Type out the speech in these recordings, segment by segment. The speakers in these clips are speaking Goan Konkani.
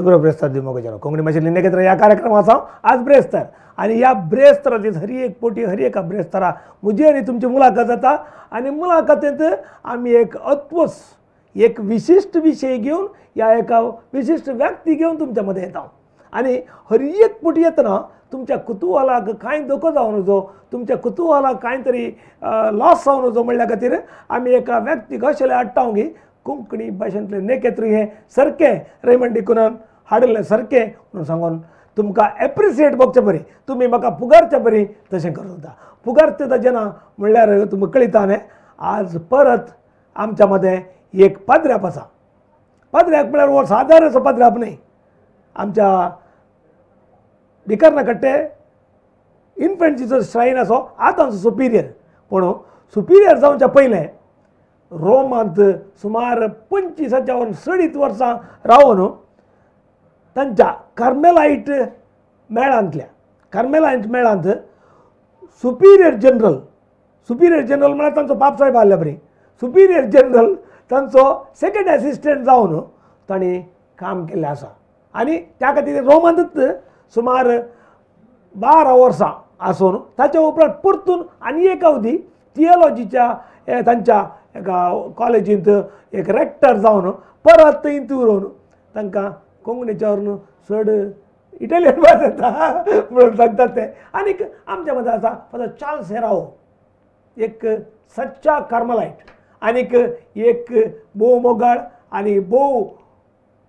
बरो ब्रेस्तार दी मोगाच्यानो कोंकणी भाशेंतली नेकेत्र ह्या कार्यक्रमाचो आज ब्रेस्तार आनी ह्या ब्रेस्तारा दीस हर एक पोटी हर एका ब्रेस्तारा म्हजी आनी तुमची मुलाखत जाता आनी मुलाखतींत आमी एक अद्भुत एक विशिश्ट विशय घेवन ह्या एका विशिश्ट व्यक्ती घेवन तुमच्या मदें येता आनी हर एक पोटी येतना तुमच्या कुतुहलाक कांय धोको जावं नजो, तुमच्या कुतुहलाक कांय तरी लॉस जावं नजो म्हणल्या खातीर आमी एका व्यक्तीक अशें हाडटा की कोंकणी भाशेंतलें नेकेत्र हें सारकें रेमंड डिकुनान हाडिल्लें सारकें म्हणून सांगून तुमकां एप्रिसिएट भोगचे बरी तुमी म्हाका पुगारचे बरी तशें करूं जाता. पुगारचे जेन्ना म्हणल्यार तुमकां कळयता न्ही, आज परत आमच्या मदें एक पाद्र्याप आसा. पाद्र्याप म्हळ्यार हो सादारण असो पाद्र्याप न्ही, आमच्या बिकर्णकट्टे इन्फंट जिजस श्रायन असो आतांचो सुपिरियर, पूण सुपिरियर जावच्या पयलें रोमांत सुमार 25 चडीत वर्सां रावन तांच्या कार्मेलायट मेळांतल्या कार्मेलायट मेळांत सुपिरियर जनरल, सुपिरियर जनरल म्हळ्यार तांचो बापसाहेब आहल्या बरी, सुपिरियर जनरल तांचो सेकंड एसिस्टंट जावन तांणी काम केल्लें आसा आनी त्या खातीर रोमांतूच सुमार 12 वर्सां आसून ताच्या उपरांत परतून आनी एक अवधी थियोलॉजीच्या तांच्या एका कॉलेजींत एक रेक्टर जावन परत थंय उरोवन तांकां कोंकणीच्या वरून चड इटालियन भास येता म्हणून सांगतात ते. आनीक आमच्या मदें आसा फादर चार्ल्स हेरावो, एक सच्चा कार्मलायट आनीक एक भोव मोगाळ आनी भोव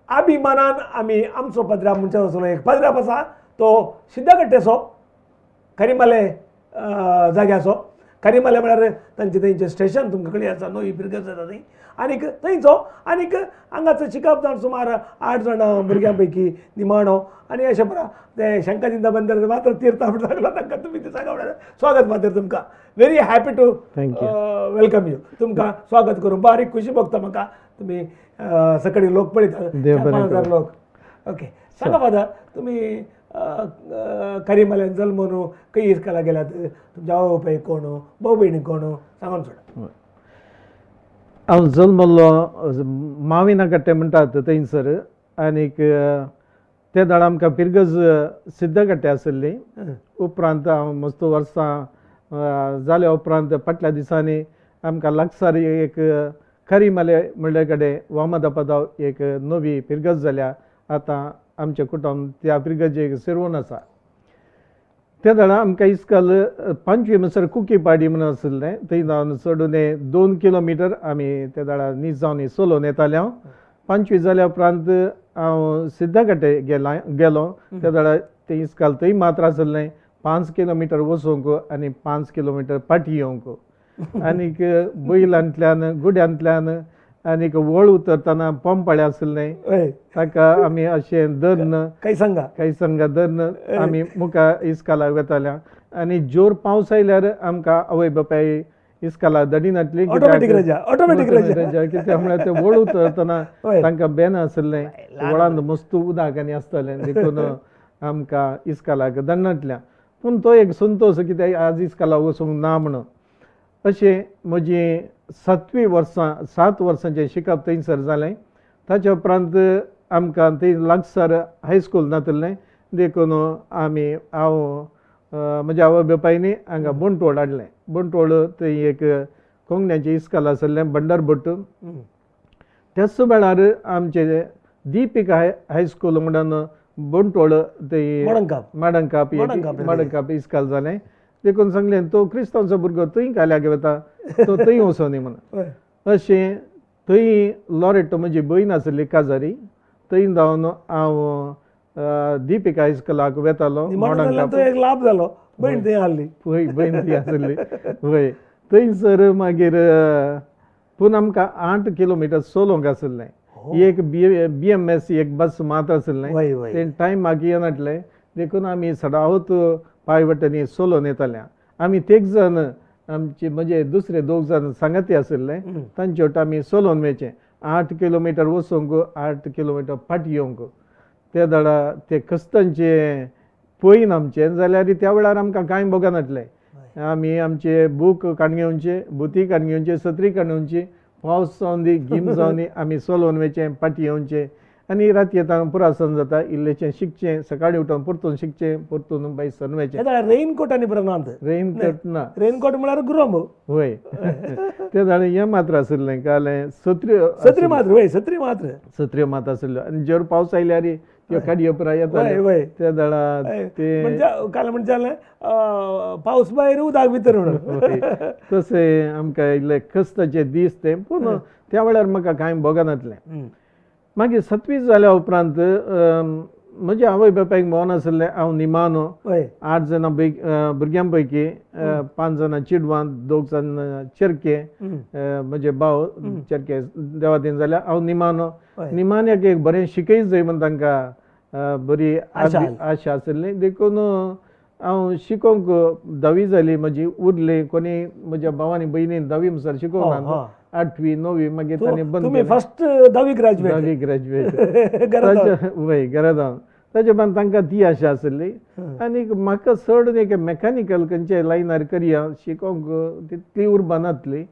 अभिमानान आमी आमचो पद्राप म्हणचे वचलो एक पद्राप आसा तो सिद्धकट्टेचो करिमाले जाग्याचो. करिमाले म्हळ्यार तांचें थंयचें स्टेशन तुमकां कळी आसा नवी बिरगज जाता थंय आनीक थंयचो आनीक हांगाचो शिकप जावन सुमार 8 जाणां भुरग्यां पैकी निमाणो आनी अशें बरा ते शंकाजिंदा बंदर मात्र तीर्थ म्हणून लागला तांकां तुमी ते सांगा म्हणल्यार स्वागत मात्र तुमकां, very happy to welcome you, तुमकां स्वागत करूं बारीक खुशी भोगता म्हाका तुमी सकाळी लोक पळयतात 4-5 हजार लोक. ओके सांगा फादर, तुमी करिमाल्यान जल्मून खंय इस्कोला गेल्यात, तुमच्या आवय बापाय कोण, भाव भयणी कोण, सांगून सोडा. हांव जल्मल्लो माविना कट्टे म्हणटात थंयसर आनीक ते दाड आमकां पिरगज सिद्धकट्टे आशिल्ली. उपरांत हांव मस्त वर्सां जाल्या उपरांत फाटल्या दिसांनी आमकां लागसार एक करिमाले म्हणल्या कडेन वामदापदाव एक नवी पिरगज जाल्या. आतां आमचें कुटुंब त्या पिरगजेक सेरवून आसा. त्या वेळार आमकां इस्कॉल 5वी म्हणसर कुकी पाडी म्हणून आशिल्लें थंय जावन चडून 2 किलोमिटर आमी त्या वेळार नीज जावन चलोवन येताले. हांव 5वी जाल्या उपरांत हांव सिद्धकट्टे गेलो. त्या वेळार तें इस्कॉल थंय मात्र आशिल्लें, 5 किलोमिटर वचूंक आनी 5 किलोमिटर फाटीं येवंक आनीक बैलांतल्यान गुड्यांतल्यान आनीक वळ उतरतना पंपाळे आशिल्लें ताका आमी अशें धरून काय सांगा धरून आमी मुखार इस्कॉलाक वेताले. आनी जोर पावस आयल्यार आमकां आवय बापाय इस्कॉलाक धाडिनासली, कित्याक म्हळ्यार ते वळ उतरतना तांकां बेन आशिल्लें, वळांत मस्त उदक आनी आसतालें देखून आमकां इस्कॉलाक धाडनासलें. पूण तो एक संतोश कित्याक आज इस्कॉलाक वचूंक ना म्हणून. अशें म्हजी 7वी वर्सां 7 वर्सांचें शिकप थंयसर जालें. ताच्या उपरांत आमकां थंय लागसार हायस्कूल नाशिल्लें देखून आमी हांव म्हज्या आवय बापायनी हांगा बंटवळ हाडलें. बंटवळ थंय एक कोंकण्याचें इस्कॉल आशिल्लें भंडारभट. त्याच वेळार आमचें दीपिका हायस्कूल म्हणून बंटवळ थंय माडंकाप माडंकाप इस्कॉल जालें. देखून सांगलें तो क्रिस्तांवचो भुरगो थंय काल्याक वता तो थंय वचोनी म्हणून. अशें थंय लॉरेटो म्हजी भयण आशिल्ली काजारी, थंय जावन हांव दीपिका हायस्कुलाक वेतालो. एक लाभ जालो, भयण थंय आहली, भयण थंय आशिल्ली. वय थंयसर मागीर पूण आमकां 8 किलोमिटर चलोवंक आशिल्लें. एक BMS एक बस मात आशिल्लें, तें टायमाक येनासलें देखून आमी सदांच पांय वाटेंनी चलोवन येताले. आमी तेग जाण आमचे म्हणजे दुसरे 2 जाण सांगाती आशिल्ले तांचे वटेन आमी चलोवन वयचें. 8 किलोमिटर वचूंक 8 किलोमिटर फाटीं येवंक. त्या वेळार ते क्रिस्तांचे पयन आमचें जाल्यार त्या वेळार आमकां कांय भोगनासलें. आमी आमचे बूक काडून घेवचे, बुती काडून घेवचे, सत्री काडून घेवची, पावस जावन दी गीम जावन दी आमी चलोवन वयचें फाटीं येवचें. आनी राती येता पुरासन जाता इल्लेचें शिकचें सकाळीं उठून परतून शिकचें परतून बाय सनवेचें. रेनकोट आनी बरें रेनकोट ना, रेनकोट म्हळ्यार गुरम. वय ते जाणें हें मात्र आशिल्लें कालें सत्र्यो सत्री मात्र. वय सत्री मात्र सत्र्यो मात आशिल्ल्यो आनी जर पावस आयल्यार त्यो काडयो पुराय येताल्यो त्या दळा ते काल म्हणचे पावस भायर उदक भितर म्हणून तशें आमकां इल्ले कश्टाचे दीस ते. पूण त्या वेळार म्हाका कांय भोगनातलें. मागीर सतवी जाल्या उपरांत म्हज्या आवय बापायक भोवन आशिल्लें हांव निमानो 8 जाणां भुरग्यां पैकी 5 जाणां चेडवां 2 जाण चेरके म्हजे भाव चेरके देवादीन जाल्यार हांव निमानो. निमान्याक एक बरें शिकय जाय म्हूण तांकां बरी आशा आशिल्ली देखून हांव शिकोवंक धावी जाली म्हजी उरली कोणी म्हज्या भावांनी भयणीन धावी म्हणसर शिकोवंक ना 8वी 9वी मागीर तांणी बंद केलें. फर्स्ट धावी ग्रॅज्युएट धावी ग्रॅज्युएट वय घरा जावन ताजे उपरांत तांकां ती आशा आशिल्ली आनी म्हाका चड एक मॅकानिकल खंयच्या लायनार करया शिकोवंक तितली उर्बा नासली.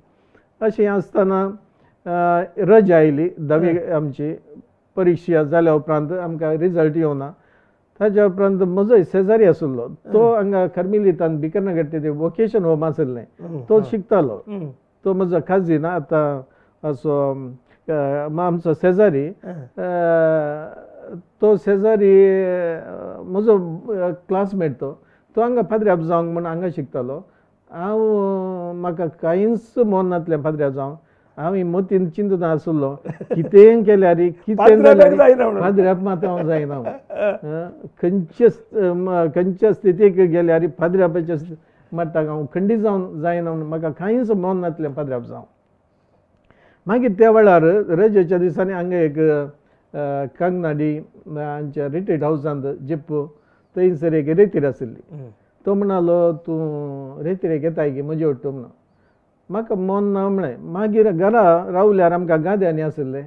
अशें आसतना रजा आयली धावी आमची परिक्षा जाल्या उपरांत आमकां रिजल्ट येवना. ताज्या उपरांत म्हजो शेजारी आशिल्लो तो हांगा कर्मिलितान बिकरनगर ते वोकेशन होम आशिल्लें तो शिकतालो. तो म्हजो काजीन आतां असो आमचो शेजारी तो शेजारी म्हजो क्लासमेट तो तो हांगा पाद्र्याब जावंक म्हूण हांगा शिकतालो. हांव म्हाका कांयच मन नासलें पाद्र्याब जावंक. हांव मतीन चिंतना आशिल्लो कितेंय केल्यार कितें जाल्यार पाद्र्याब मात हांव जायना. खंयचे खंयच्या स्थितीक गेल्यार पाद्र्याबाच्या मट्टाक हांव खंडीत जावन जायना म्हूण म्हाका कांयच मन नासलें पाद्र्याब जावंक. मागीर त्या वेळार रजेच्या दिसांनी हांगा एक कांगनाडी आमच्या रिट्रीट हावजांत जिप्प थंयसर एक रेतीर आशिल्ली. तो म्हणालो तूं रेतिरेक येताय की म्हजे वट्टू म्हणून. म्हाका मन ना म्हळें. मागीर घरा रावल्यार आमकां गाद्यांनी आशिल्लें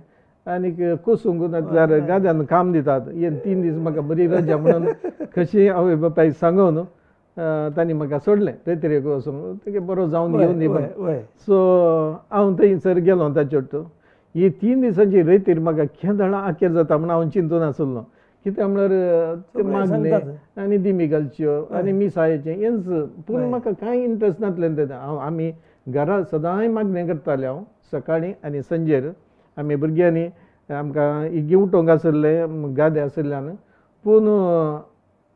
आनीक कोसूंक नासल्यार गाद्यान काम दितात हे 3 दीस म्हाका बरी रजा म्हणून कशी आवय बापायक सांगून तांणी म्हाका सोडलें रेतिरेक वचूंक तेगे बरो जावन घेवन दी म्हणून. सो हांव थंयसर गेलो ताचे वट्टू. ही 3 दिसांची रेतीर म्हाका केदळां आखेर जाता म्हूण हांव चिंतून आशिल्लो. कित्याक म्हळ्यार ते मागणे आनी दिमी घालच्यो आनी मिसायेचें हेंच. पूण म्हाका कांय इंट्रस्ट नासलें तेन्ना. हांव आमी घरा सदांय मागणें करताले हांव सकाळीं आनी सांजेर. आमी भुरग्यांनी आमकां इगी उठोवंक आशिल्लें गादे आशिल्ल्यान पूण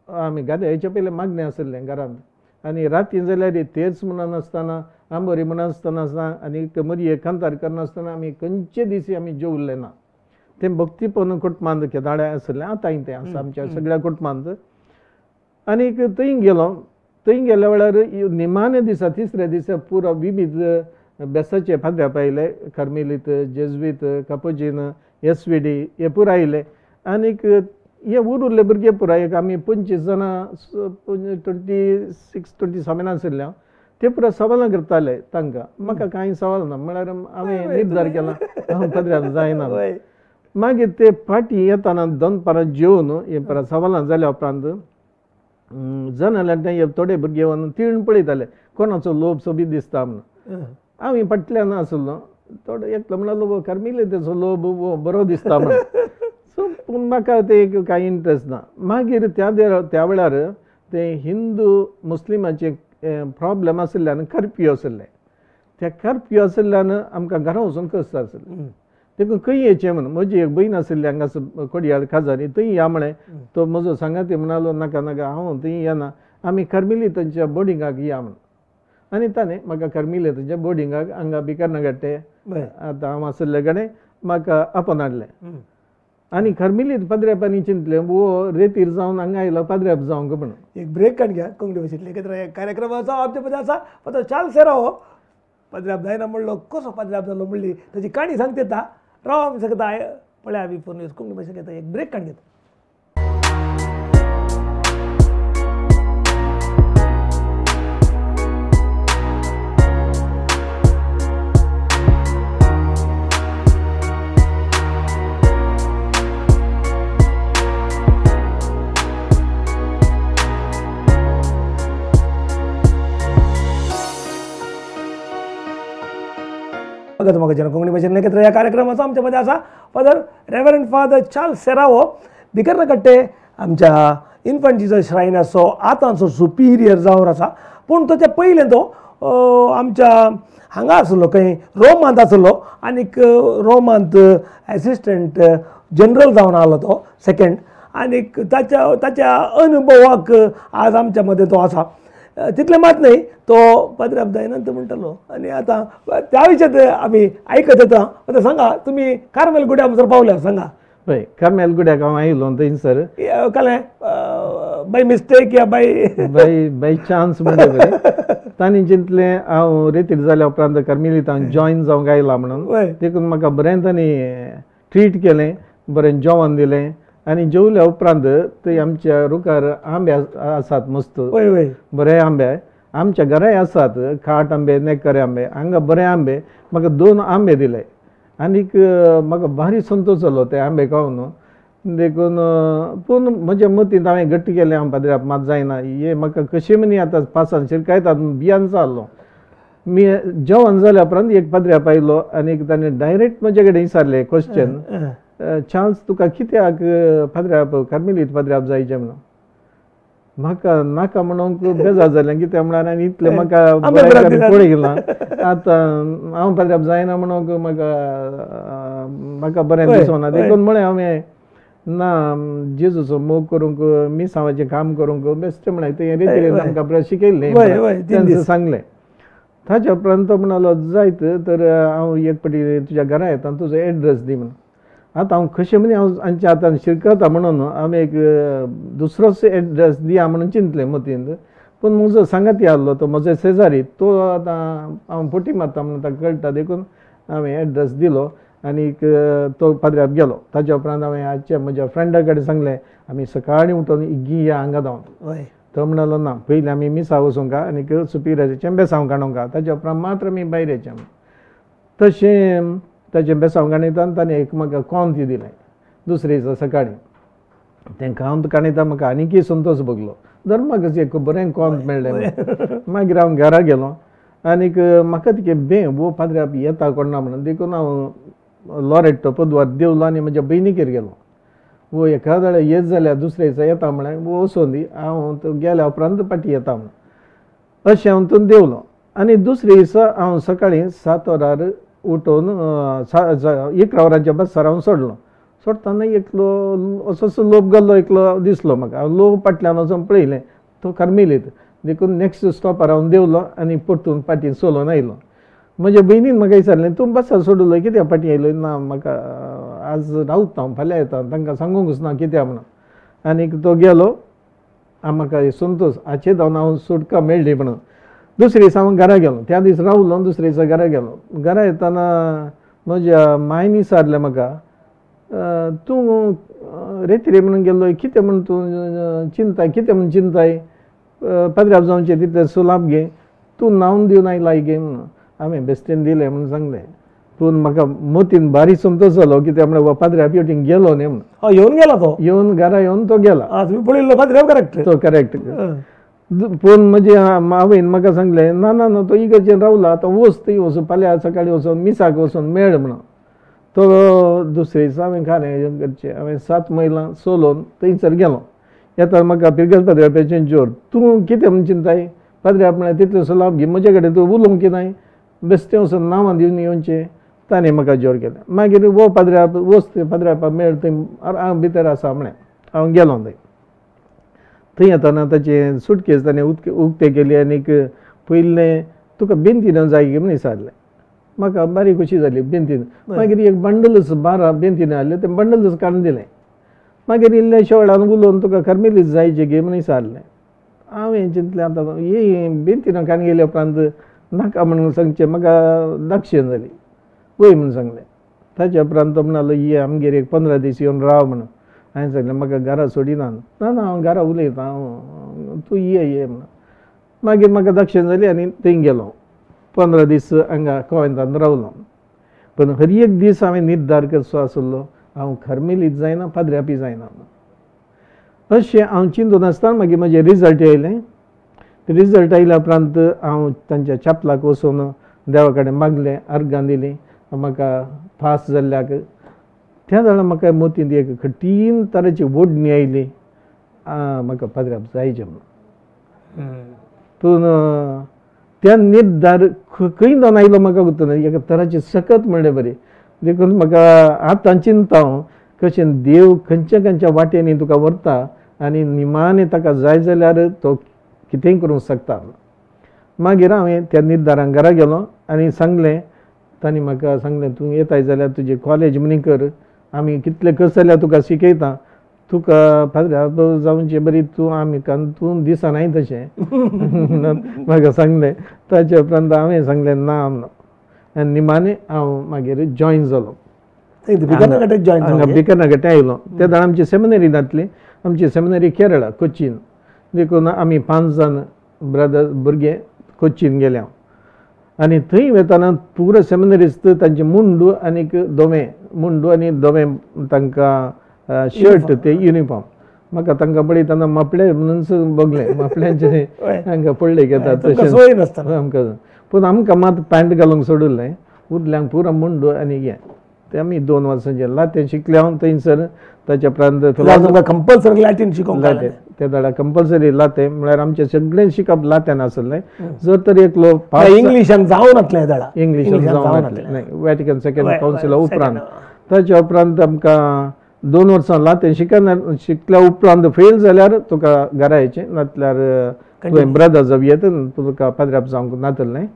आमी गादे हेच्या पयलें मागणें आशिल्लें घरांत. आनी राती जाल्यार तेच म्हणनासतना आंबोरी म्हणनासतना आनी मरये कांतार करनासतना आमी खंयचे दिसी आमी जेवल्ले ना. तें भक्तीपण कुटुंबांत केदाळे आशिल्लें आतांय तें आसा आमच्या सगळ्या कुटुंबांत. आनीक थंय गेलो थंय गेल्या वेळार निमाण्या दिसा तिसऱ्या दिसा पुरो विविध बेसाचे पाद्र्याप आयले कर्मेलीत जेजवीत कापोजीन एस वी डी हे पुराय आयले. आनीक हे उरिल्ले भुरगे पुराय एक आमी 25 जाणां 26 27 आशिल्ले हांव. ते पुराय सवालां करताले तांकां. म्हाका कांय सवाल ना म्हळ्यार हांवें निर्धार केला हांव पाद्र्याब जायना. मागीर ते फाटीं येताना दनपारां जेवन हे परत सवालां जाल्या उपरांत जनाल्यार ते थोडे भुरगे येवन तिळून पळयताले कोणाचो लोब सोबीत दिसता म्हणून. हांव फाटल्यान आशिल्लो थोडो एकलो म्हणलो कर्मिले तेचो लोब बरो दिसता म्हणून. सो पूण म्हाका ते कांय इंट्रस्ट ना. मागीर त्या वेळार ते हिंदू मुस्लिमाचे प्रॉब्लम आशिल्ल्यान कर्फ्यू आशिल्लें. त्या कर्फ्यू आशिल्ल्यान आमकां घरा वचून कश्ट आशिल्लें देखून खंय येचें म्हणून. म्हजी एक भयण आशिल्ली हांगा कोडयाळ खाजारी थंय या म्हळें. तो म्हजो सांगाती म्हणालो नाका नाका हांव थंय येना आमी कर्मिलितांच्या बोर्डिंगाक या म्हणून. आनी ताणें म्हाका कर्मिलितांच्या बोर्डिंगाक हांगा बिकरनगर आतां हांव आशिल्ले कडेन म्हाका आपोवन हाडलें. आनी कर्मिलीत पाद्र्यापांनी चिंतलें वो रेतीर जावन हांगा आयलो पाद्र्याप जावंक म्हणून. एक ब्रेक काड घ्या कोंकणी भाशेंतले एकत्र कार्यक्रमाचो आमचे मदीं आसा फादर चार्ल्स सेरावो. पाद्र्याप जायना म्हणलो कसो पाद्र्याप जालो म्हणली ताची काणी सांगता राव आमी शकता पळय आमी फोन कोंकणी भाशेन घेता एक ब्रेक काड घेता. स्वागत म्हाका जन कोंकणी भाशेन एकत्र ह्या कार्यक्रमाचो आमच्या मदीं आसा Father reverend father Charles Serrao Bikarnakatte आमच्या इन्फंट जिजस श्रायनाचो आतांचो सुपिरियर जावन आसा. पूण ताच्या पयलें तो आमच्या हांगा आसलो, खंय रोमांत आसलो आनीक रोमांत एसिस्टंट जनरल जावन आसलो तो सेकंड. आनीक ताच्या ताच्या अनुभवाक आज आमच्या मदें तो आसा. तितलें मात न्हय, तो पाद्री दयानंद म्हणटालो आनी आतां त्या विशयात आमी आयकत येता. आतां सांगा, तुमी कार्मेल गुड्या म्हणसर पावल्या, सांगा. पळय, कार्मेल गुड्याक हांव आयलो थंयसर कळ्ळें बाय मिस्टेक या बाय बाय बाय चान्स म्हणजे बरें. तांणी चिंतलें हांव रेतीर जाल्या उपरांत कार्मेलितान जॉयन जावंक आयला म्हणून, देखून म्हाका बरें तांणी ट्रीट केलें, बरें जेवण दिलें. आनी जेवल्या उपरांत थंय आमच्या रुखार आंबे आसात मस्त बरे आंबे, आमच्या घराय आसात खाट आंबे, नेकरे आंबे, हांगा बरे आंबे. म्हाका 2 आंबे दिले आनीक म्हाका भारी संतोश जालो ते आंबे खावन. देखून पूण म्हज्या मतींत हांवें घट्ट केलें, हांव पाद्र्याप मात जायना, हे म्हाका कशें म्हणी आतां पासान शिरकायतात बियान जाल्लो. मी जेवण जाल्या उपरांत एक पाद्र्याप आयलो आनीक ताणें डायरेक्ट म्हजे कडेन विचारलें क्वेश्चन, चार्ल्स तुका कित्याक पाद्र्याप कार्मेलीत पाद्र्याप जायचें म्हणून. म्हाका नाका म्हणूंक बेजार जालें, कित्याक म्हळ्यार आनी इतलें म्हाका पळयलां, आतां हांव पाद्र्याप जायना म्हणूंक म्हाका म्हाका बरें दिसना. देखून म्हळें हांवें ना, जेजूचो मोग करूंक, मिसांवाचें काम करूंक बेश्टें म्हळें तें रेतीरेन आमकां बरें शिकयल्लें तेंच सांगलें. ताच्या उपरांत तो म्हणालो जायत तर हांव एक फावटी तुज्या घरा येता, तुजो एड्रेस दी म्हणून. आतां हांव कशें म्हणी हांव आमच्या हातान शिरकता म्हणून हांवें एक दुसरोच एड्रेस दिया म्हणून चिंतलें मतींत. पूण म्हजो सांगाती आहलो तो म्हजो शेजारी, तो आतां हांव फटी मारता म्हणून ताका कळटा, देखून हांवें एड्रेस दिलो आनीक तो पाद्र्याप गेलो. ताच्या उपरांत हांवें आजच्या म्हज्या फ्रेंडा कडेन सांगलें आमी सकाळीं उठून इग्गी या हांगा धांवन. तो म्हणालो ना, पयलीं आमी मिसा वचूंक आनीक सुपिरियराचें बेसांव काडूंक, ताच्या उपरांत मात्र आमी भायर येचें. तशें ताचें बेसांव काणयता ताणें एक म्हाका कोंत दिलें दुसरे दिसा सकाळीं. तें कोंत काणयता म्हाका आनीकय संतोश भोगलो, धर्माक एक बरें कोंत मेळ्ळें. मागीर हांव घरा गेलो आनीक म्हाका तिके बें वो पाद्र्याप येता कोण ना म्हणून, देखून हांव लॉरेट्टो पदवार देंवलो आनी म्हज्या भयणीगेर गेलो. वो एखाद्या येत जाल्यार दुसरे दिसा येता म्हळें, वो वचोन दी, हांव गेल्या उपरांत फाटीं येता म्हणून. अशें हांव थंय देंवलो आनी दुसरे दिसा हांव सकाळीं 7 वरार उठून 11 वरांच्या बसार हांव सोडलो. सोडटना एकलो असो लोप गेल्लो एकलो दिसलो म्हाका. हांव लोप फाटल्यान वचून पळयलें, तो कार्मेलीत, देखून नेक्स्ट स्टॉपार हांव देंवलो आनी परतून फाटीं चलोवन आयलो. म्हज्या भयणीन म्हाका विचारलें, तूं बसार सोडलो कित्याक फाटीं आयलो? ना, म्हाका आज रावता हांव, फाल्यां येता, तांकां सांगूंकच ना कित्याक म्हणून. आनीक तो गेलो, म्हाका संतोश हाचे धांवन हांव सुटका मेळ्ळी म्हणून. दुसरे दिसा हांव घरा गेलो, त्या दीस रावलो, दुसरे दिसा घरा गेलो. घरा येतना म्हज्या मायन विचारलें म्हाका, तूं रेतिरे म्हणून गेल्लो, कितें म्हूण तूं चिंताय, कितें म्हूण चिंताय, पाद्र्याप जावचें तितलें सुलाभ गे, तूं न्हांवन दिवन आयला गे म्हणून. हांवें बेश्टेन दिलें म्हणून सांगलें. पूण म्हाका मतीन बारीक संतोश जालो, कित्याक म्हळ्यार हो पाद्र्याप हेवटेन गेलो न्ही म्हणून. येवन गेला तो, येवन घरा येवन तो गेला. तुमी पळयल्लो पाद्र्याप करेक्ट, तो करेक्ट. पूण म्हजे आवयन म्हाका सांगलें, ना ना ना, तो इगर्जेन रावला, आतां वच थंय वचून फाल्यां सकाळीं वचून मिसाक वचून मेळ म्हणून. तो दुसरे दिसा हांवें खारें करचें, हांवें 7 मैलां चलोवन थंयसर गेलो. येता म्हाका पिरगल पाद्र्यापाचें जोर, तूं कितें म्हूण चिंताय, पाद्र्याप म्हळ्यार तितलें सुलाभ घे, म्हजे कडेन तूं उलोवंक नाय, बेश्टें वचून नांवां दिवन येवचें. ताणें म्हाका जोर केलें. मागीर वो पाद्र्याप वच थंय पाद्र्यापा मेळ, थंय हांव भितर आसा म्हळें. हांव गेलो थंय. थंय येतना ताचें सुटकेस ताणें उक्तें केली आनीक पयलें तुका बेंतीन जाय म्हूण विचारलें. म्हाका बारीक खोशी जाली बेंतीन. मागीर एक बंडलच 12 बेंतीन आहलें, तें बंडलच काडून दिलें. मागीर इल्लें शेवळान उलोवन तुका कार्मेलीत जायचें गे म्हूण विचारलें. हांवें चिंतलें आतां ही बेंतीन काडून गेल्या उपरांत नाका म्हणून सांगचें म्हाका दाक्षेण जाली, वय म्हूण सांगलें. ताच्या उपरांत तो म्हणालो ये आमगेर एक 15 दीस येवन राव म्हणून. हांवें सांगलें म्हाका घरा सोडिना. ना ना, हांव घरा उलयतां, हांव तूं ये ये म्हणून. मागीर म्हाका दाक्षेण जाली आनी थंय गेलो. 15 दीस हांगा कोवेंतान रावलो. पूण हर एक दीस हांवें निर्धार करचो आसलो, हांव कार्मेलीत जायना, पाद्र्यापी जायना. अशें हांव चिंतून आसतना मागीर म्हजें रिजल्ट आयलें. रिजल्ट आयल्या उपरांत हांव तांच्या चॅपलाक वचून देवा कडेन मागलें, अर्गां दिलीं म्हाका पास जाल्ल्याक. त्या वेळार म्हाका मोतींत एक कठीण तरेची ओडणी आयली, म्हाका पाद्र्याब जायचें म्हणून. पूण त्या निर्धार खंय जावन आयलो म्हाका गुत्त ना, एका तराची सकत म्हणले बरी. देखून म्हाका आतां चिंता हांव कशें देव खंयच्या खंयच्या वाटेंनी तुका व्हरता आनी निमाणें ताका जाय जाल्यार तो कितेंय करूंक शकता. मागीर हांवें त्या निर्धारान घरा गेलो आनी सांगलें, तांणी म्हाका सांगलें तूं येताय जाल्यार तुजी कॉलेज म्हणी कर, आमी कितले कस जाल्यार तुका शिकयता, तुका पाद्र्याब जावचे बरी तूं आमी तूं दिसनाय तशें म्हाका सांगलें. ताचे उपरांत हांवें सांगलें ना म्हणून, आनी निमाणें हांव मागीर जॉयन जालो. बिकरनाकट्टे आयलो. ते वेळार आमची सेमिनरी जातली, आमची सेमिनरी केरळा कोचीन, देखून आमी 5 जाण ब्रदर भुरगे कोचीन गेले हांव. आनी थंय वतना पुरो सेमिनरिस्त तांचे मुंडू आनीक धवें मुंडू आनी धवें तांकां शर्ट ते युनिफॉर्म. म्हाका तांकां पळयतना मापळे म्हणून बगलें, मापळ्यांचे तांकां पडले घेता तशें आमकां. पूण आमकां मात पॅन्ट घालूंक सोडिल्लें, उरल्यांक पुरो मुंडू आनी हें. ते आमी 2 वर्सांचें लातें शिकले हांव थंयसर. ताच्या उपरांत कंपल्सरी लातीन शिकोवंक लातें, त्या वेळार कंपल्सरी लातें म्हळ्यार आमचें सगळें शिकप लातेन आसलें. जर तर एकलो इंग्लिशान जावन नासलें, इंग्लिशान जावन नासलें न्हय, वॅटिकन सेकंड कावन्सिला उपरांत. ताच्या उपरांत आमकां 2 वर्सां लातें शिकना, शिकल्या उपरांत फेल जाल्यार तुका घरा येचें, नासल्यार तुवें ब्रदर जावं येत, तुका पाद्र्याब जावंक नातलें.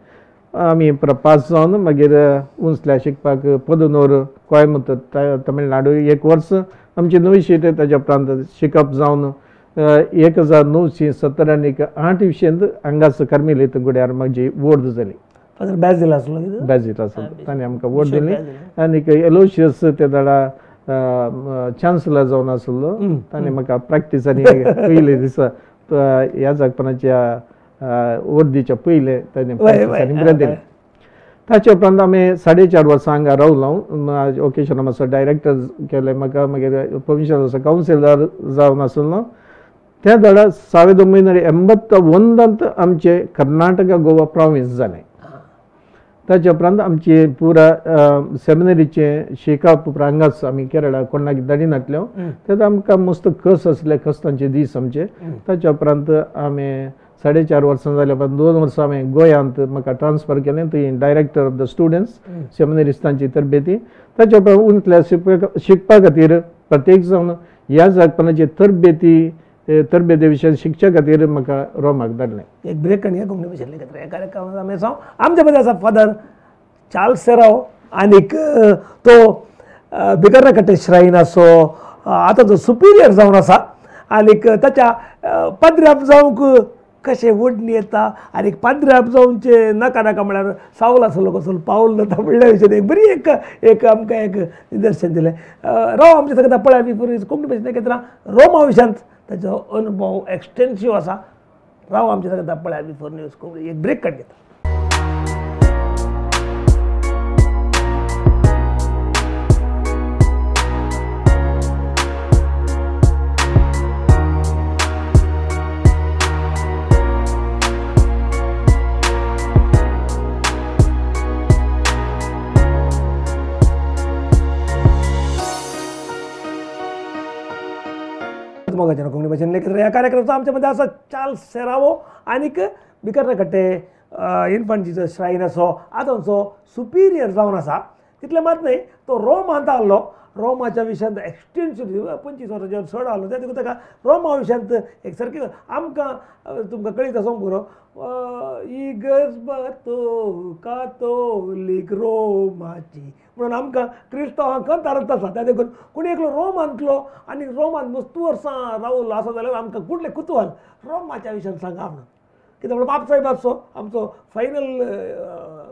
आमी पास जावन मागीर उंचल्या शिकपाक पदनूर कोयंबतूर तमिळनाडू 1 वर्स आमची नवी शीट. ताच्या उपरांत शिकप जावन 1978 विशेंत हांगाच कार्मेलीत गुड्यार म्हजी वोर्द जाली. बॅजील आसलो, बॅजील आसलो, ताणें आमकां वोट दिली. आनीक एलोशियस ते वेळार चान्सलर जावन आसलो, ताणें म्हाका प्रॅक्टीस आनी पयले दिसा ह्या जागपणाच्या वर्दीच्या पयले ताणें बरें दिलें. ताचे उपरांत आमी 4.5 वर्सां हांगा रावलो. हांव ओकेशन मातसो डायरेक्टर केलें म्हाका, मागीर प्रोविन्शियल कावन्सिलर जावन आसलो. त्या वेळार 1981 आमचें कर्नाटका गोवा प्रोविन्स जालें. ताच्या उपरांत आमची पुरा सेमिनरीचें शिकप हांगाच आमी केरळा कोणाक धाडिनातल्यो. तेन्ना आमकां मस्त कस आसले, कस्तांचे दीस आमचे. ताच्या उपरांत आमी 4.5 वर्सां जाल्या उपरांत 2 वर्सां हांवें गोंयांत म्हाका ट्रान्सफर केलें, थंय डायरेक्टर ऑफ the students सेमिनरिस्तांची तरबेती. ताच्या उपरांत उंचल्या शिकपा खातीर प्रत्येक जावन ह्या जागपणाची तरबेती तरबेती विशय शिकच्या खातीर म्हाका रोमाक धाडलें. एक ब्रेक काडया कोंकणी भाशेंतले खातीर. ह्या कार्यक्रमांत आमी आसा, आमच्या मदीं आसा फादर चार्ल्स सेराव आनीक तो बिकरनाकट्टे श्रायन आसो आतां तो सुपिरियर जावन आसा आनीक ताच्या पाद्र्याब जावंक कशें ओडणी येता आनी पाद्र्याब जावचें नाका नाका म्हळ्यार सावल आसलो कसलो पावल जाता म्हणल्या विशय एक बरी एक एक आमकां एक निदर्शन दिलें. राव आमच्या सगळ्या पळय आमी पुर्वी कोंकणी भाशेंतल्या घेतना रोमा विशयांत ताचो अनुभव एक्सटेन्सीव आसा. राव आमच्या सगळ्या पळय आमी फोर न्यूज कोंकणी एक ब्रेक काड घेता. मोगाच्या कोंकणी भाशेन लेखित ह्या कार्यक्रमाचो आमच्या मदीं आसा चार्ल्स सेरावो आनीक बिकरनाकट्टे इन्फंट जीसस श्रायन असो आतांचो सुपिरियर जावन आसा. तितलें मात न्हय तो रोमांत आहलो, रोमाच्या विशयांत एक्सटेन्सिव 25 वर्सांचेर चड आहलो. त्या देखून ताका रोमा विशयांत एक सारकें आमकां तुमकां कळीत आसूंक पुरो इगर्ज कातोलीक रोमाची म्हणून आमकां क्रिस्तांवांक खंत आसा. त्या देखून कोणी एकलो रोमांतलो आनी रोमांत मस्तू वर्सां रावलो आसा जाल्यार आमकां कुडलें कुतूहल रोमाच्या विशयान सांगा म्हणून. कित्याक म्हणून बाप साहेब आसचो आमचो फायनल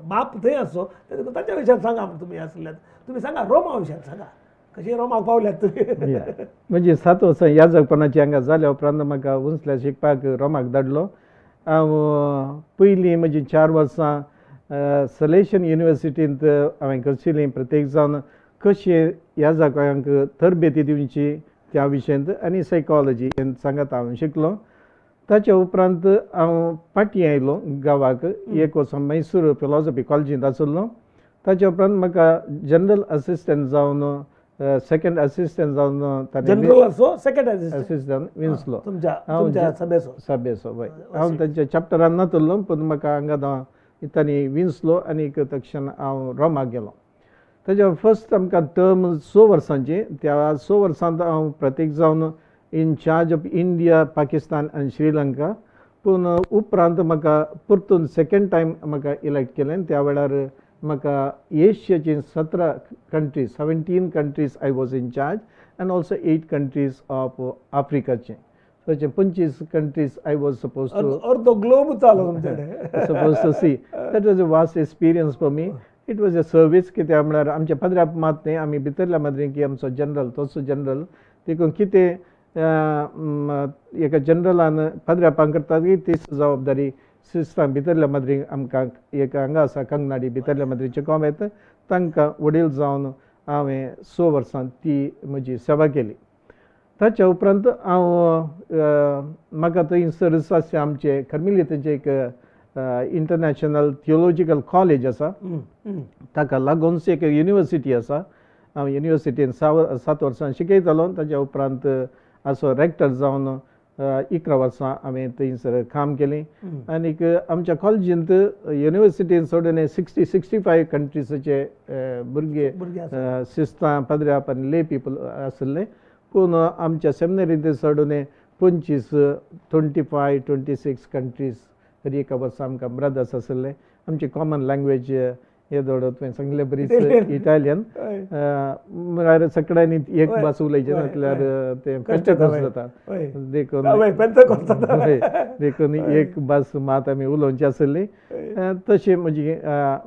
बाप थंय आसचो, त्या देखून ताच्या विशयान सांगा म्हणून तुमी आसल्यात तुमी सांगा रोमा विशयान सांगा कशें रोमाक पावल्यात तुमी. म्हणजे 7 वर्सां ह्या जगपणाची हांगा जाल्या उपरांत म्हाका उंचल्या शिकपाक रोमाक धाडलो. हांव पयलीं म्हजी 4 वर्सां सलेशन युनिवर्सिटींत हांवें करशिल्लीं प्रत्येक जावन कशें ह्या जाग्यांक तरबेती दिवची त्या विशयांत आनी सायकोलॉजी सांगात हांव शिकलो. ताच्या उपरांत हांव फाटीं आयलो गांवाक, 1 वर्स मैसूर फिलॉसॉफी कॉलेजींत आसलो. ताच्या उपरांत म्हाका जनरल असिस्टंट जावन सेकंड असिस्टंट जावन ताणें जनरल सेकंड असिस्टंट विंचलो तुमच्या सभेचो. वय हांव तांच्या चॅप्टरान नातलो पूण म्हाका हांगा तांणी विंचलो आनीक तक्षण हांव रोमाक गेलो. ताच्या फर्स्ट आमकां टर्म 6 वर्सांची, त्या 6 वर्सांत हांव प्रतीक जावन इनचार्ज ऑफ इंडिया, पाकिस्तान आनी श्रीलंका. पूण उपरांत म्हाका परतून सेकंड टायम म्हाका इलेक्ट केलें. त्या वेळार म्हाका एशियाची 17 countries, 17 countries I was in charge and also 8 countries of आफ्रिकाचे, तशें 25 countries I was suppose to अर्दो ग्लोब चालू suppose to see. That was a vast experience for me. It was a service. कित्याक म्हळ्यार आमच्या पदराप मात न्ही, आमी भितरल्या मदीं की आमचो जनरल तसो जनरल देखून कितें एका जनरलान पदरापांक करता की तीच जबाबदारी सिस्तां भितरल्या मदीं आमकां एक हांगा आसा कंगनाडी भितरल्या मदींचे कोमेत तांकां वडील जावन हांवें 6 वर्सां ती म्हजी सेवा केली. ताच्या उपरांत हांव म्हाका थंयसर आसचे आमचे कर्मिलितेचें एक इंटरनॅशनल थियोलॉजिकल कॉलेज आसा, ताका लागून एक युनिवर्सिटी आसा. हांव युनिवर्सिटीन 7 वर्सां शिकयतालो. ताच्या उपरांत असो रेक्टर जावन 11 वर्सां हांवें थंयसर काम केलें. आनीक आमच्या कॉलेजींत युनिवर्सिटीन सोडून 60-65 कंट्रीजाचे भुरगे सिस्तां पदराप आनी ले पीपल आशिल्ले. पूण आमच्या सेमिनरींत सोडून 25, 25, 26 कंट्रीज तरी एका वर्सा आमकां ब्रदर्स आशिल्ले. आमची कॉमन लँग्वेज येदोळ तुवें सांगले बरीच इटालियन, म्हळ्यार सगळ्यांनी एक भास उलयचें नासल्यार तें पेंतेकोस्त जाता, देखून देखून एक भास मात आमी उलोवची आशिल्ली. तशी म्हजी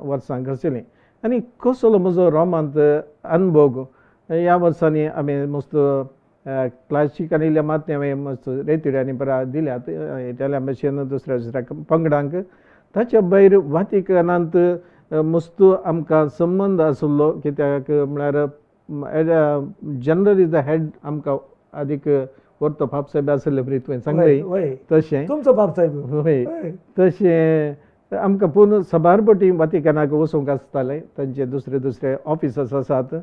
वर्सां घरचेलीं. आनी कसलो म्हजो रोमांत अनुभव ह्या वर्सांनी आमी मस्त क्लासिक इल्ल्या मात हांवें मस्त रेतुड्यांनी बरा दिल्यात इटालियन भाशेन दुसऱ्या दुसऱ्या पंगडांक. ताच्या भायर वातिकनांत मस्त आमकां संबंद आशिल्लो. कित्याक म्हळ्यार जनरल is the head आमकां आदीक वर्तो बापसाहेब आशिल्ले पळय तुवें सांगलें तशें तुमचो बापसाहेब, हय तशें आमकां पूण सबार पटी वातिकनाक वचूंक आसतालें. तांचे दुसरे दुसरे ऑफिसर्स आसात.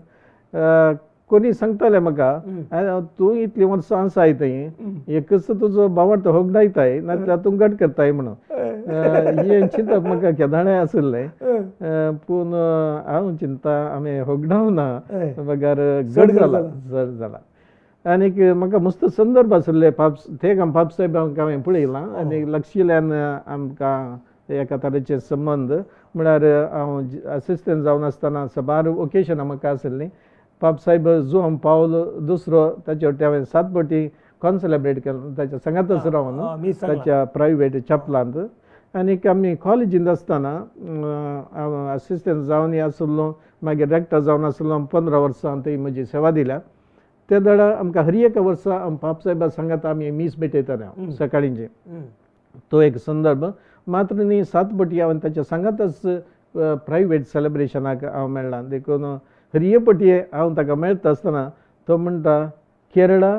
कोणी सांगताले म्हाका तूं इतलीं वर्सां आसाय थंय एकच तुजो बावट होगडायताय नाजाल्यार तूं गट करताय म्हणून. हें चिंतप म्हाका केदाणें आशिल्लें. पूण हांव चिंता आमी होगडावना बगर गट जाला जड जाला. आनीक म्हाका मस्त संदर्भ आशिल्ले ते बापसाहेबांक हांवें पळयलां आनी लक्षिल्यान आमकां एका तरेचे संबंद. म्हळ्यार हांव असिस्टंट जावन आसतना साबार ओकेशनां म्हाका आशिल्लीं. बापसाहेब जुआंव पावल दुसरो ताचे वटेन हांवें 7 पटी कॉन्सेलेब्रेट केलो ताच्या सांगातच रावन ताच्या प्रायवेट चॅपलांत. आनीक आमी कॉलेजींत आसतना हांव असिस्टंट जावन आशिल्लो, मागीर रेक्टर जावन आशिल्लो. 15 वर्सां थंय म्हजी सेवा दिल्या. त्या वेळार आमकां हर एका वर्सा बापसाहेबा सांगात आमी मीस भेटयताले हांव सकाळींचे. तो एक संदर्भ मात्र न्ही 7 पटी हांवें ताच्या सांगातच प्रायवेट सेलेब्रेशनाक हांव मेळ्ळां. देखून हर पटी हांव ताका मेळटा आसतना तो म्हणटा केरळा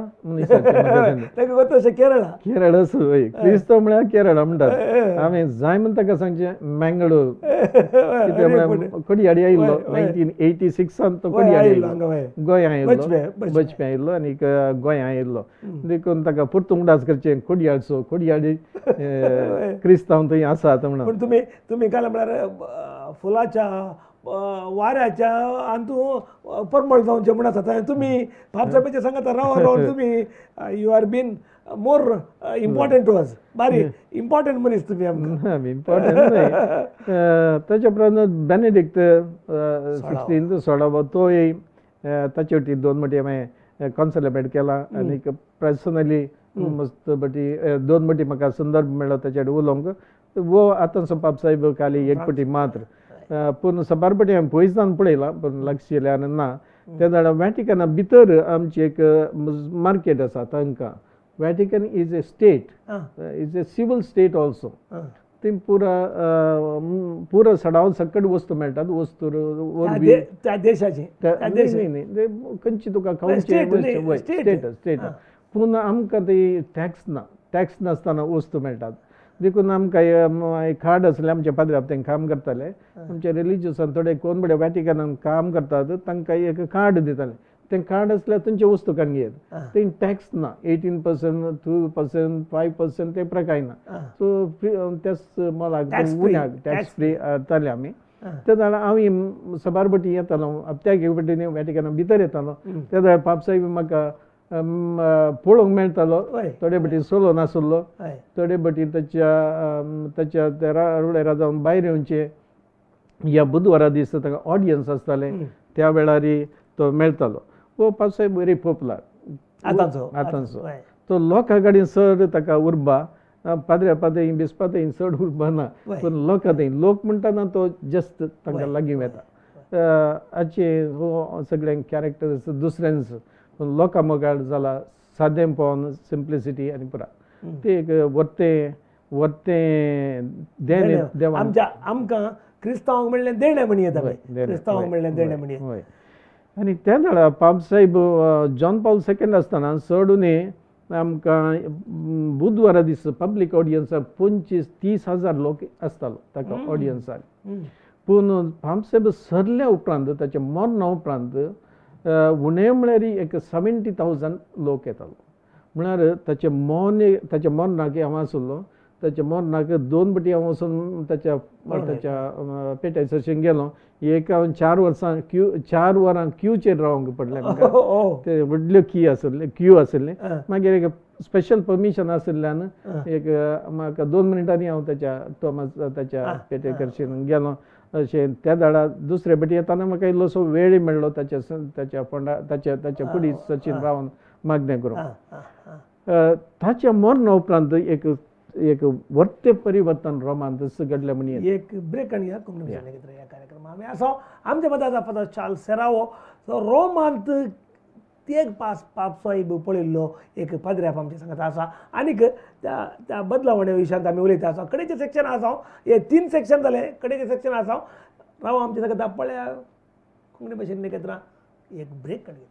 केरळा केरळच हय क्रिस्तांव म्हळ्यार केरळा म्हणटात. हांवें जाय म्हण ताका सांगचें मँगलोर, कित्याक म्हळ्यार कोडयाडी आयिल्लो 1986 तो कोडयाडी आयिल्लो, गोंया आयिल्लो, बचप्या आयिल्लो आनीक गोंया आयिल्लो. देखून ताका परतून उगडास करचें कोडयाडचो कोडयाडी क्रिस्तांव थंय आसात म्हणून. पूण तुमी तुमी काल म्हळ्यार फुलाच्या वाऱ्याच्या आनी तूं परमळ जावचें म्हूण आसा. तुमी बापसाहेबाच्या सांगाता रावन रावन तुमी you are been more important to us. बारी इम्पॉर्टंट मनीस तुमी आमकां. इम्पॉर्टंट न्हय. ताच्या उपरांत बेनेडिक्ट 16 सोळावो तोय ताचे वटेन 2 मटी हांवें कॉन्सेलेब्रेट केला आनीक पर्सनली मस्त बटी 2 मटी म्हाका संदर्भ मेळ्ळो ताचे कडेन उलोवंक. वो आतां बापसाहेब खाली 1 पटी मात्र. पूण सबार पटी हांवें पयसान पळयलां पूण लक्ष ना. त्या वेळार वॅटिकना भितर आमची एक मार्केट आसा तांकां. Vatican is a state, is a civil state also. थंय पुरा पुरा सडावन सकट वस्तू मेळटात. वस्तू त्या देशाची न्ही न्ही खंयची तुका खावची स्टेट स्टेट. पूण आमकां ती टॅक्स ना, टॅक्स नासतना वस्तू मेळटात. देखून आमकां कार्ड आसलें आमच्या पाद्र्याप तें काम करताले. आमच्या रिलिजियसान थोडे कोण बडे वॅटिकनान काम करतात तांकां एक कार्ड दिताले. तें कार्ड आसल्यार तुमचे वस्तू काडून घेत ते टॅक्स ना 18% 2% 5% ते प्रकार ना. सो त्याच मोलाक उण्याक टॅक्स फ्री जाताले आमी. ते जाल्यार हांव सबार भटी येतालो हप्त्याक एक पटी वॅटिकना भितर येतालो. ते जाल्यार पापसाहेब म्हाका पळोवंक मेळटालो. थोडे भटी सोलो नासलो थोडे भटी ताच्या ताच्या रुळेरा जावन भायर येवचे ह्या बुधवारा दीस ताका ऑडियन्स आसताले त्या वेळार तो मेळटालो. हो पापसाहेब व्हेरी पॉपुलर आतांचो आतांचो तो लोकां कडेन चड ताका उर्बा पाद्र्या पाद्री बिस्पाद्री चड उर्बा ना पूण लोकां थंय लोक म्हणटा ना तो जस्त तांकां लागीं वता. हाचे हो सगळ्यांक कॅरेक्टर्स दुसऱ्यांच पूण लोकां मोगाळ जाला सादेंपण सिम्प्लिसिटी आनी पुरा ते एक वर्तें वर्तें देणें देवा आमच्या आमकां क्रिस्तांवांक म्हणलें देणें म्हणी येता क्रिस्तांवांक म्हणलें देणें म्हणी. हय आनी त्या वेळार पापसाहेब जॉन पॉल सेकंड आसतना चड उणें आमकां बुधवारा दीस पब्लीक ऑडियन्साक 25-30 हजार लोक आसतालो ताका ऑडियन्साक. पूण पापसाहेब सरल्या उपरांत ताच्या मरणा उपरांत उणें म्हळ्यार एक 70,000 लोक येतालो. म्हळ्यार ताचें मरण ताच्या मरणाक हांव आसलो ताच्या मरणाक 2 पटी हांव वचून ताच्या ताच्या पेट्या सरशीं गेलो. एक हांव 4 वर्सां क्यू 4 वरां क्यूचेर रावंक पडलें म्हाका. ते व्हडल्यो क्यू आसले क्यू आसले. मागीर एक स्पेशल परमिशन आशिल्ल्यान एक म्हाका 2 मिनटांनी हांव ताच्या टॉमस ताच्या पेटे करशीन गेलो. अशें त्या दाडा दुसरे पटी येताना म्हाका इल्लोसो वेळ मेळ्ळो ताच्या ताच्या फोंडा ताच्या ताच्या कुडी सचीन रावन मागणें करूंक. ताच्या मरणा उपरांत एक एक वर्ते परिवर्तन रोमांत घडलें म्हण एक ब्रेक आनी ह्या कोंकणी ह्या कार्यक्रम आमी आसा आमच्या मदीं फादर चार्ल्स सेरावो. सो रोमांत एक पास पापसाहेब पळयल्लो एक पाद्र्याप आमच्या सांगता आसा आनीक त्या त्या बदलावण्या विशयांत आमी उलयता आसा. कडेचें सेक्शन आसा हे 3 सेक्शन जाले कडेचें सेक्शन आसा राव आमच्या सांगता पळया कोंकणी भाशेन एकत्र एक ब्रेक काडून.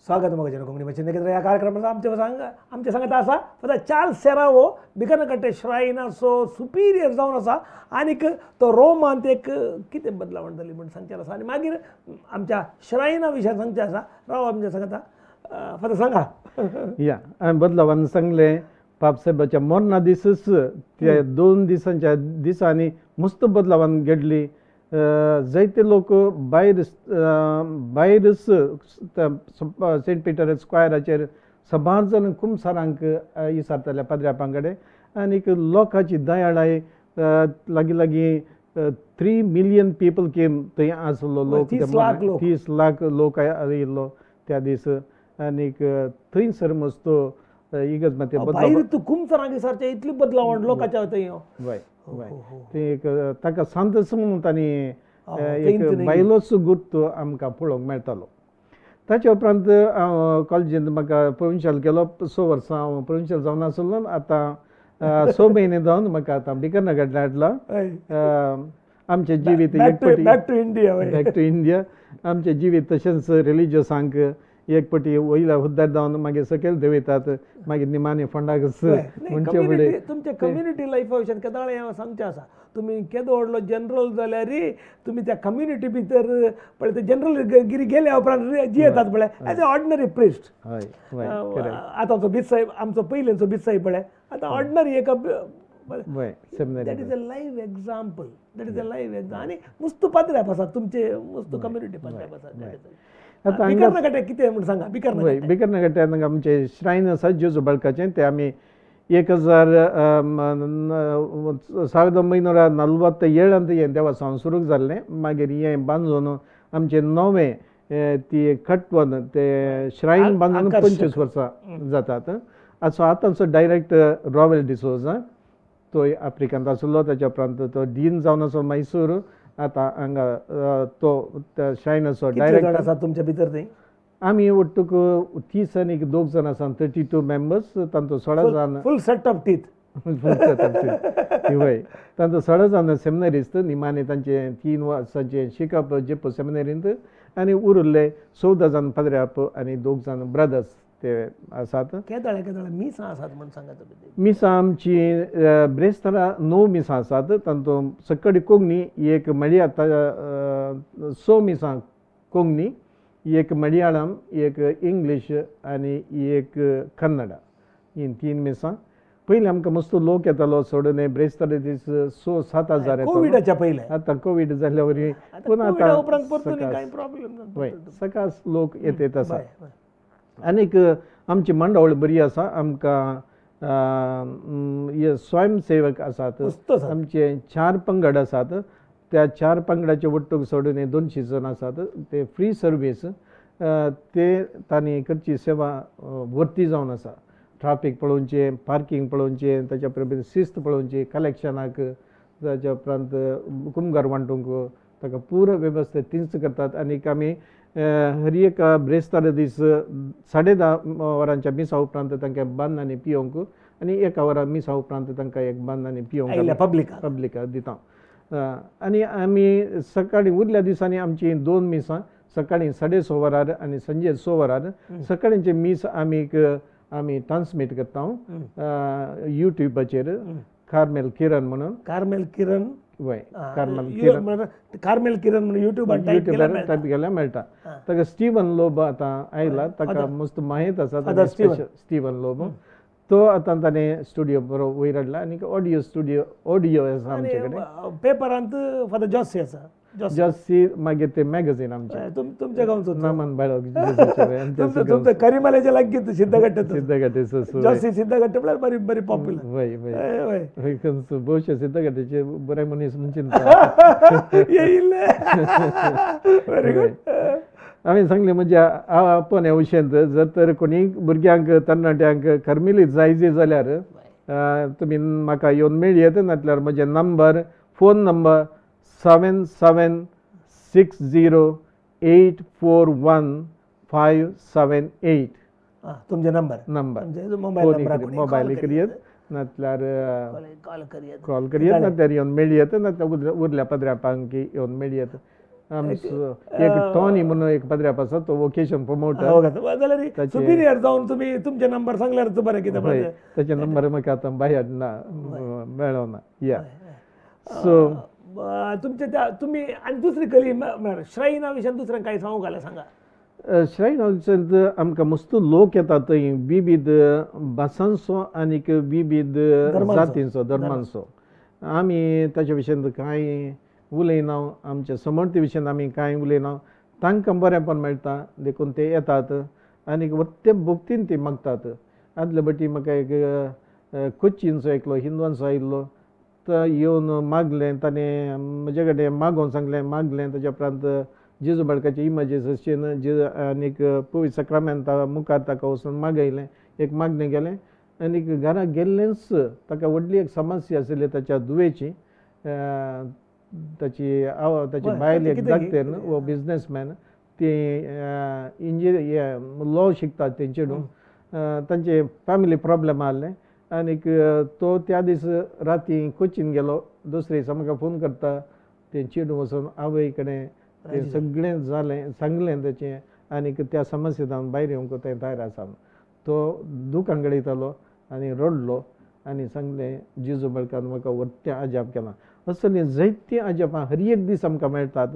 स्वागत मोगाचे कोंकणी भाशेन एकत्र ह्या कार्यक्रमाचा आमच्या सांगता आसा फादर चार्ल्स सेरावो बिकनकट्टे श्रायनाचो सुपिरियर जावन आसा आनीक तो रोमांत एक कितें बदलावण जाली म्हूण सांगचें आसा आनी मागीर आमच्या श्रायना विशयान सांगचें आसा. राव आमच्या सांगता फादर सांगा. या हांवें बदलावान सांगलें पापसाहेबाच्या मरणा दिसच त्या 2 दिसांच्या दिसांनी मस्त बदलावान घडली. जायते लोक भायर भायरच सेंट पिटर स्क्वेराचेर सबार जाण कुमसारांक विचारताले पाद्र्यापां कडेन आनीक लोकांची दयाळाय लागीं लागीं 3 मिलियन पीपल केम थंय आसलो लोक 30 लाख लोक आयिल्लो त्या दीस आनीक थंयसर मस्त इगर्ज माते बदलाव कुमसारांक विचारचे इतली बदलावण लोकांच्या थंय. वय वय ते एक ताका सांतस म्हणून तांणी एक बायलोच गुर्त आमकां पळोवंक मेळटालो. ताच्या उपरांत हांव कॉलेजींत म्हाका प्रोविन्शियल केलो. 6 वर्सां हांव प्रोविन्शियल जावन आसलो. आतां 6 म्हयने जावन म्हाका आतां बिकरनगरला हाडला. आमचें जिवीत एक पटी back to India back to India आमचें जिवीत तशेंच रिलिजियसांक एक पटी वयल्या हुद्दार जावन मागीर सकयल देंवयतात मागीर निमाणे फोंडाक म्हणचे फुडें तुमच्या कम्युनिटी लायफा विशयान केदोळे हांव सांगचें आसा. तुमी केदो व्हडलो जनरल जाल्यार तुमी त्या कम्युनिटी भितर पळय जनरल गिरी गेल्या उपरांत जियेतात पळय एज ए ऑर्डिनरी प्रिस्ट. आतांचो बीच साहेब आमचो पयलींचो बीच साहेब पळय आतां ऑर्डिनरी एक That is a live example. That is a live example. आनी मुस्तू पाद्र्याप आसा तुमचे मुस्तू कम्युनिटी पाद्र्याप आसा. बिकरनकट्टे कितें म्हूण सांगा. बिकरनकट्टे बिकरनकट्टे आमचें श्रायन आसा जेजू बाळकाचें ते आमी 1947 हें देवस्थान सुरू जाल्लें. मागीर हें बांदून आमचें नवें ती खटवन ते श्रायन बांदून 25 वर्सां जातात. सो आतांचो डायरेक्ट रॉवेल डिसोजा तोय आफ्रिकांत आसलो. ताच्या उपरांत तो डीन जावन आसलो मैसूर. आतां हांगा तो श्रायनाचो डायरेक्ट आसा तुमच्या भितर थंय आमी ಒಟ್ಟುಕು 30 आनी 2 जाण आसा 32 मेंबर्स तांचो 16 जाण फुल सेट ऑफ टीथ. वय तांचो 16 जाण सेमिनरिस्त निमाणे तांचे 3 वर्सांचें शिकप जेपो सेमिनरींत आनी उरिल्ले 14 जाण पाद्र्याप आनी 2 जाण ब्रदर्स ते आसात. केदळे केदळे मिसां आसात म्हूण सांगात. मिसां आमची ब्रेस्तारा 9 मिसां आसात. तातूंत सकडी कोंकणी एक मळया 6 मिसां कोंकणी, एक मलयाळम, एक इंग्लीश आनी एक कन्नडा, ही 3 मिसां. पयलीं आमकां मस्त लोक येतालो सोडून ब्रेस्तारा दीस 6-7 हजार. कोविडाच्या पयलें. आतां कोवीड जाल्ल्या वरी पूण आतां वय सकास लोक येत आसा. आनीक आमची मंडळ बरी आसा. आमकां स्वयंसेवक आसात. आमचे 4 पंगड आसात. त्या 4 पंगडाचे वट्टूक सोडून 200 जण आसात. ते फ्री सर्वीस ते तांणी करची सेवा वर्ती जावन आसा. ट्राफीक पळोवचें, पार्कींग पळोवचें, ताच्या उपरांत शिस्त पळोवची, कलेक्शनाक, ताच्या उपरांत कुमगार वांटूंक ताका पुरो वेवस्था तींच करतात. आनीक आमी हर एका ब्रेस्तारा दीस 10:30 वरांच्या मिसा उपरांत तांकां बान्न आनी पियोंक आनी 1 वरा मिसा उपरांत तांकां एक बान्न आनी पियोंक पब्लिकाक दिता. आनी आमी सकाळीं उरल्या दिसांनी आमची 2 मिसां, सकाळीं 6:30 वरार आनी सांजे 6 वरार. सकाळींचे मीस आमी आमी ट्रान्समीट करता युट्यूबाचेर कार्मेल किरण म्हणून. कार्मेल किरण वय, कार्मेल किरण, कार्मेल किरण म्हणून युट्यूबार टायप केल्यार मेळटा. ताका स्टीवन लोबो आतां आयला, ताका मस्त माहीत आसा. स्टीवन लोबो तो आतां ताणें स्टुडियो बरो वयर हाडला आनी ऑडियो स्टुडियो ऑडियो आसा आमचे कडेन. पेपरांत फादर जॉसी आसा. जॉसी मागीर ते मॅगझीन आमचें तुमच्या गांवचो नामान बाळो तुमच्या करिमाल्याच्या लागीं सिद्धघट्ट, सिद्धघट्टे जॉसी सिद्धघट्ट म्हळ्यार बरी बरी पॉप्युलर. वय वय वय भोवशे सिद्धघट्टेचे बरे मनीस म्हणचे. Very good. हांवें सांगलें म्हणजे आपण ह्या विशयांत जर तर कोणी भुरग्यांक तरणाट्यांक कर्मिलीत जायजे जाल्यार तुमी म्हाका येवन मेळयेत, नातल्यार म्हजें नंबर फोन नंबर 7760 841 578. तुमचे नंबर नंबर मोबायल मोबायल करयेत, नातल्यार कॉल करयेत, कॉल करयेत, नातल्यार येवन मेळयेत, नातल्यार उरल्या पदरापांक येवन मेळयेत. आमचो एक टॉनी म्हणून एक पदराप आसा, तो वोकेशन प्रमोटर. जाल्यार सुपिरियर जावन तुमी तुमचे नंबर सांगल्यार बरें कितें. ताचे नंबर म्हाका आतां बाहेर ना मेळना. या सो तुमचे त्या तुमी आनी दुसरी कली म्हळ्यार श्रायना विशयान दुसऱ्यांक कांय सांगूंक जाल्यार सांगा. श्रायना विशयांत आमकां मस्त लोक येतात थंय, विविध भासांचो आनीक विविध जातींचो धर्मांचो. आमी ताच्या विशयांत कांय उलयना, आमच्या समर्थी विशयांत आमी कांय उलयना. तांकां बरेंपण मेळटा देखून ते येतात आनीक वत्ते भक्तीन ती मागतात. आदले बटी म्हाका एक कोच्चींचो एकलो हिंदवांचो आयिल्लो, तो येवन मागलें, ताणें म्हजे कडेन मागोवन सांगलें, मागलें. ताच्या उपरांत जेजू बाळकाचे इमेजीस अशें जेजू आनीक पवित्र साक्रामेंता मुखार ताका वचून मागयलें, एक मागणें केलें. आनीक घरा गेल्लेंच ताका व्हडली एक समस्या आशिल्ली ताच्या धुवेची. ताची ताची बायल एक धाकटेर न्हू, वो बिजनेसमॅन, ती इंजिनियर लॉ शिकतात तेंचे न्हू. तांचे फॅमिली प्रॉब्लम आहले आनीक तो त्या दीस राती कोचीन गेलो. दुसरे दिसा म्हाका फोन करता, तें चेडूं वचून आवय कडेन तें सगळें जालें सांगलें ताचें आनीक त्या समस्येंतल्यान भायर येवंक तें तयार आसा. तो दुकान गळयतालो आनी रडलो आनी सांगलें जेजू बाळकान म्हाका व्हडटें अजाप केलां. असलीं जायतीं अजापां हर एक दीस आमकां मेळटात.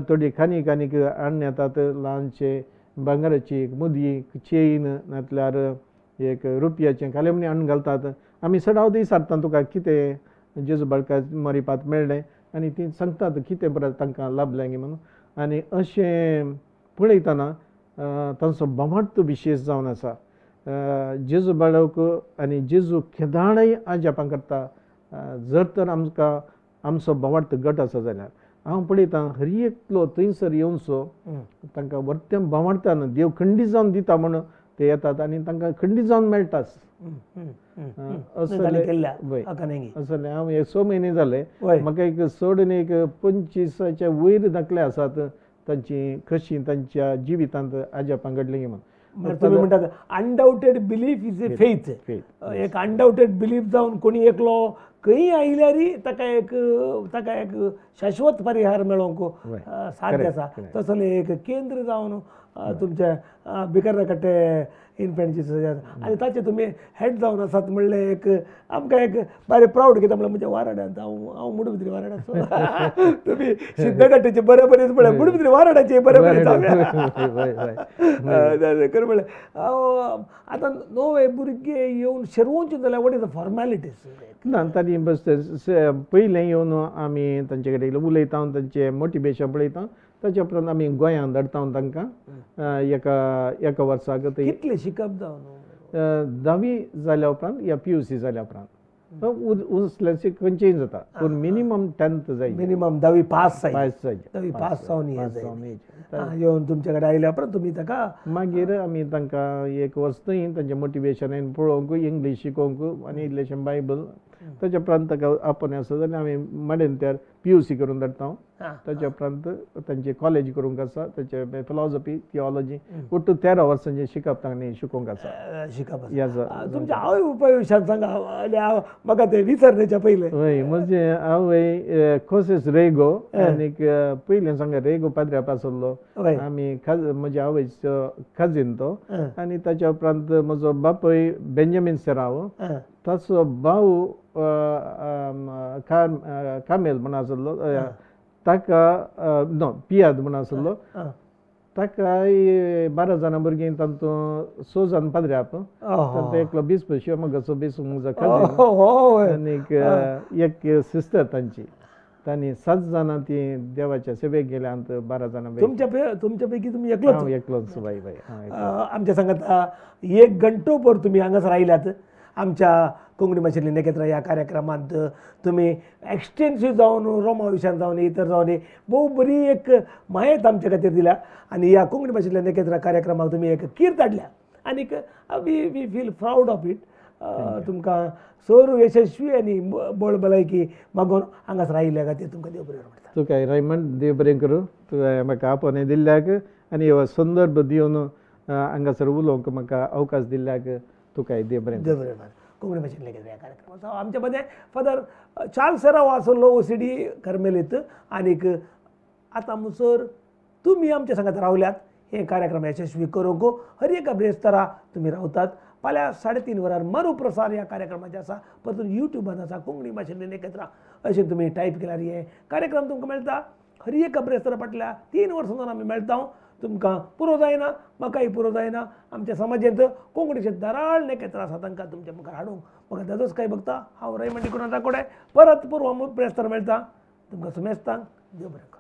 थोडी खानी खानीक हाडून येतात, ल्हानशे भांगराची एक मुदी चेन नातल्यार एक रुपयाचें कालेमणी हाडून घालतात. आमी सदांच विचारता तुका कितें जेजू बाळका मरिपात मेळ्ळें आनी ती सांगतात कितें बरें तांकां लाभलें म्हणून. आनी अशें पळयतना तांचो भवार्थ विशेश जावन आसा. जेजू बाळक आनी जेजू केदाणय अजापां करता. जर तर आमकां आमचो भवार्थ गट आसा जाल्यार हांव पळयतां हर एकलो थंयसर येवचो तांकां वर्तें भवार्थान देव खंडीत जावन दिता म्हणून ते येतात आनी तांकां खंडीत जावन मेळटाच. असले हांव 6 म्हयने जाले म्हाका एक सोडून एक 25 वयर दाखले आसात तांची कशी तांच्या जिवितांत अजापां घडलीं म्हणून. तुमी म्हणटात undoubted belief is a faith. एक अनडावटेड बिलीफ जावन कोणी एकलो खंय आयल्यारय ताका एक शाश्वत परिहार मेळोवंक साध्य आसा. तसलें एक केंद्र जावन तुमच्या भिकर्णकट्टे इन्फंट जीसस आनी ताचे तुमी हेड जावन आसात म्हणलें एक आमकां एक बरें प्रावड कित्याक म्हणल्यार म्हज्या वाराड्यांत हांव मुडबिद्री वाराड्याचो, तुमी सिद्धकट्टेचे बरे बरेच म्हळ्यार मुडबिद्री वाराड्याचे बरे बरे खरें म्हणल्यार आतां नवे भुरगे येवन शेरवोवचे जाल्यार what is the formalities? ना तांणी बस पयलें येवन आमी तांचे कडेन उलयता, तांचें मोटिवेशन पळयता, ताच्या उपरांत आमी गोंयांत धाडटा तांकां एका एका वर्साक. कितलें शिकप जावन? धावी जाल्या उपरांत या PUC जाल्या उपरांत उंचलें खंयचेंय जाता, पूण मिनिमम 10th जाय. मिनिमम धावी पास जाय. धावी पास जावन येवन तुमचे कडेन आयल्या उपरांत तुमी ताका मागीर आमी तांकां एक वर्स थंय तांचें मोटिवेशन पळोवंक, इंग्लीश शिकोवंक आनी इल्लेशें बायबल. ताच्या उपरांत ताका आपोवणें आसा जाल्यार आमी मडेन त्यार PUC करून धाडटा. ताच्या उपरांत तांचे कॉलेज करूंक आसा, ताचे फिलॉसॉफी, थियोलॉजी, ಒಟ್ಟು 13 वर्सांचें शिकप तांणी शिकोवंक आसा. शिकप आसा. तुमच्या आवय बापाय विशयान सांगा, म्हाका तें विसरण्याच्या पयलें. हय, म्हजें आवय कोसेस रेगो आनीक पयलें सांगा रेगो पाद्र्याप आसलो. आमी म्हज्या आवयचो कजीन तो. आनी ताच्या उपरांत म्हजो बापूय बेंजामीन सेराव, ताचो भाव कामेल म्हण आसलो, ताका नो पियाद म्हण आसलो, ताकाय 12 जाणां भुरगीं, तातूंत 6 जाण पाद्र्याप, तातूंत एकलो बिस्प शिवमोगाचो बिस्प म्हजो कजीन आनीक एक सिस्टर तांची. तांणी 7 जाणां ती देवाच्या सेवेक गेल्यांत, 12 जाणां. तुमच्या पैकी तुमी एकलोच? हांव एकलोच बाय बाय. आमच्या सांगात एक घंटो भर तुमी हांगासर आयल्यात आमच्या कोंकणी भाशेंतली नेकेत्रां ह्या कार्यक्रमांत. तुमी एक्सटेन्सीव जावन रोमा विशयान जावन इतर जावन भोव बरी एक म्हायत आमचे खातीर दिल्या आनी ह्या कोंकणी भाशेंतल्या नेकेत्रां कार्यक्रमाक तुमी एक कीर्त हाडल्या आनीक we feel proud of it. तुमकां सर यशस्वी आनी बळ भलायकी मागून हांगासर आयिल्ल्या खातीर तुमकां देव बरें म्हणटा. तुका रायमंड देव बरें करूं, तुवें म्हाका आपोवणें दिल्ल्याक आनी हो संदर्भ दिवन हांगासर उलोवंक म्हाका अवकाश दिल्ल्याक तुका देव बरें. देव बरें. कोंकणी भाशेंतले ह्या कार्यक्रमाचो आमच्या मदें फादर चार्ल्स सेराव आसलो OCD कर्मेलीत आनीक आतां म्हणसर तुमी आमच्या सांगात रावल्यात हे कार्यक्रम यशस्वी करूंक हर एका ब्रेस्तारा तुमी रावतात. फाल्यां 3:30 वरार मरुप्रसार ह्या कार्यक्रमाचें आसा, परतून युट्यूबान आसा कोंकणी भाशेंतले एकत्र अशें तुमी टायप केल्यार हे कार्यक्रम तुमकां मेळटा. हर एका ब्रेस्तारा फाटल्या 3 वर्सां जावन आमी मेळटा. तुमकां पुरो जायना, म्हाकाय पुरो जायना. आमच्या समाजांत कोंकणीचे दराळ नेकेत्र आसा तांकां तुमच्या मुखार हाडूंक म्हाका दादोस काय बघता. हांव रयमंड डिकुन्हा कोडे परत पुर्व ब्रेस्तार मेळटा. तुमकां सुमेस्तांक देव बरें करूं.